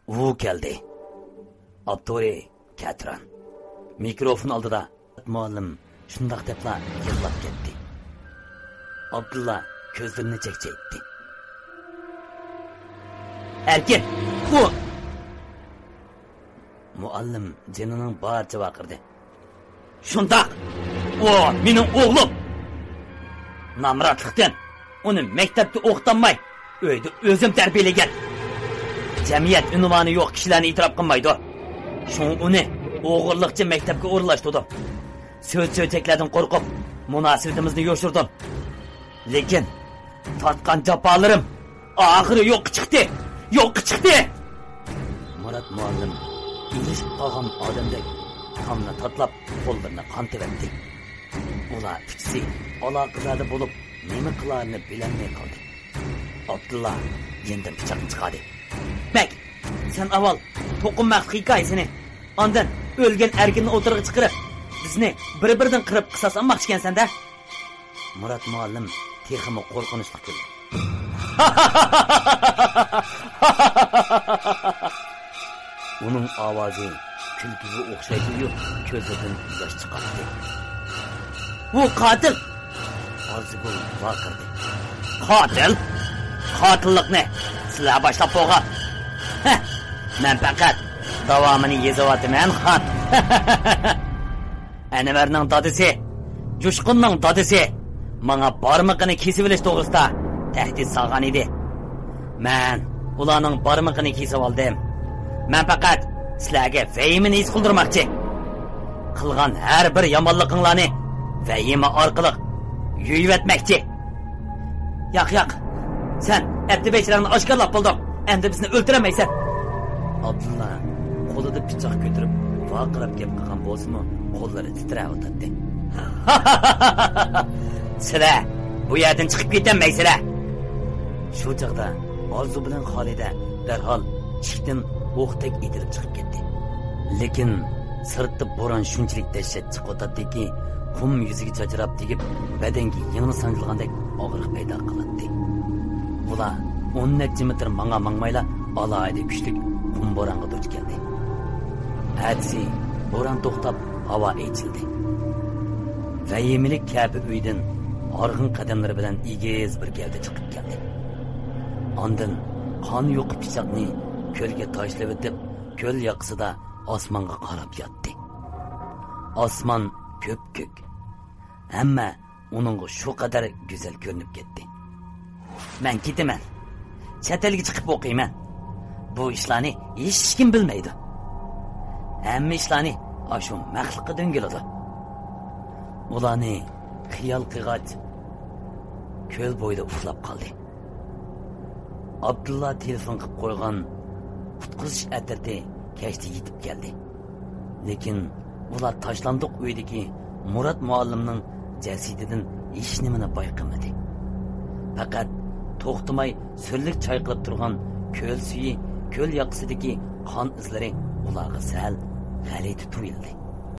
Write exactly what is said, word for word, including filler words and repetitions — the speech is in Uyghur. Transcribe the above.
ئۇ كەلدى. ئاپتورى كەتران. مىكروفون ئالدىدا مۇئەللىم شۇنداق دەپلا يىغلاپ كەتتى. ئابدۇللا كۆزلىرىنى چەكچەيتتى. ئەركىن، ئۇ! مۇئەللىم جېنىنىڭ بارىچە ۋارقىرىدى. شۇنداق، ئۇ مېنىڭ ئوغلۇم. نامراتلىقتىن ئۇنى مەكتەپكە ئوقۇتالماي، ئۆيدە ئۆزۈم تەربىيەلىگەن. جەمئىيەت ئۇنۋانى يوق كىشىلەرنى ئېتىراپ قىلمايدۇ. شۇڭا ئۇنى ئوغرىلىقچە مەكتەپكە ئورۇنلاشتۇردۇم. سۆز-چۆچەكلەردىن قورقۇپ، مۇناسىۋىتىمىزنى يوشۇردۇم. لېكىن تارتقان جاپالىرىم ئاخىرى يوققا چىقتى، يوققا چىقتى! مۇرات مۇئەللىم ئېلىشىپ قالغان ئادەمدەك تامنى تاتلاپ، قوللىرىنى قانىتىۋەتتى. ئۇلار ئۈچىسى ئالاقىداردا بولۇپ، نېمە قىلارىنى بىلەلمەي قالدى. ئابدۇللا يېنىدىن پىچاقنى چىقاردى. مەك، سەن ئاۋۋال توقۇم مەخپىي ھېكايىسىنى، ئاندىن ئۆلگەن ئەركىننى ئوتتۇرىغا چىقىرىپ، بىزنى بىر-بىرىدىن قىرىپ قىساس ئالماقچىكەنسەن-دە؟ مۇرات مۇئەللىم تېخىمۇ قورقۇنچلۇق كۈلدى. ئۇنىڭ ئاۋازى كۈلكىگە ئوخشايدۇ-يۇ، كۆزلىرىدىن ياش چىقاتتى. بۇ قاتىل! ئارزۇگۈل ۋارقىرىدى. قاتىل؟ قاتىللىقنى سىلەر باشلاپ بولغان. ھە، مەن پەقەت داۋامىنى يېزىۋاتىمەن، خان. ئەنۋەرنىڭ دادىسى، جۇشقۇننىڭ دادىسى ماڭا بارمىقىنى كېسىۋېلىش توغرىسىدا تەھدىت سالغان ئىدى. مەن ئۇلارنىڭ بارمىقىنى كېسىۋالدىم. مەن پەقەت سىلەرگە ۋەھىمىنى ھېس قىلدۇرماقچى. قىلغان ھەر بىر يامانلىقىڭلارنى ۋەھىمە ئارقىلىق يۇيۇۋەتمەكچى. ياق، ياق. سەن ئەپتى بەشىرەڭنى ئاشكارىلاپ بولدۇڭ. ئەمدى بىزنى ئۆلتۈرەلمەيسەن. ئابدۇللا قولىدا پىچاق كۆتۈرۈپ، ۋارقىراپ گەپ قىلغان بولسىمۇ، قوللىرى تىترەۋاتاتتى. سىلەر بۇ يەردىن چىقىپ كېتەلمەيسىلەر. شۇ چاغدا ئارزۇ بىلەن خالىدە دەرھال ئىشىكتىن ئوقتەك ئېتىلىپ چىقىپ كەتتى. لېكىن سىرتتا بوران شۇنچىلىك دەھشەت چىقىۋاتاتتىكى، قۇم يۈزىگە چاچراپ تېگىپ، بەدەنگە يىڭنە سانجىلغاندەك ئاغرىق پەيدا قىلاتتى. ئۇلار ئون نەچچە مېتىر ماڭا-ماڭمايلا، ئالاھىدە كۈچلۈك قۇم بورانغا دۇچ كەلدى. ئەتىسى بوران توختاپ، ھاۋا ئېچىلدى. ۋەھىمىلىك كەپە ئۆيدىن ھارغىن قەدەملىرى بىلەن ئېگىز بىر گەۋدە چىقىپ كەلدى. ئاندىن قان يۇقا پىچاقنى كۆلگە تاشلىۋېتىپ، كۆل ياقىسىدا ئاسمانغا قاراپ ياتتى. ئاسمان كۆپكۆك. ھەممە ئۇنىڭغا شۇ قەدەر گۈزەل كۆرۈنۈپ كەتتى. مەن كېتىمەن. چەت ئەلگە چىقىپ ئوقۇيمەن. بۇ ئىشلارنى ھېچكىم بىلمەيدۇ. ھەممە ئىشلارنى ئاشۇ مەخلۇققا دۆڭگىلىدۇ. ئۇلارنى خىيال قىلغاچ، كۆل بويىدا ئۇخلاپ قالدى. ئابدۇللا تېلېفون قىلىپ قويغان قۇتقۇزۇش ئەترىتى كەچتە يېتىپ كەلدى. لېكىن ئۇلار تاشلاندۇق ئۆيدىكى مۇرات مۇئەللىمنىڭ جەسىتىدىن ھېچنېمىنى بايقىمىدى. پەقەت توختىماي سۈرلۈك چايقىلىپ تۇرغان كۆل سۈيى، كۆل ياقىسىدىكى قان ئىزلىرى ئۇلارغا سەل غەلىتە تۇيۇلدى.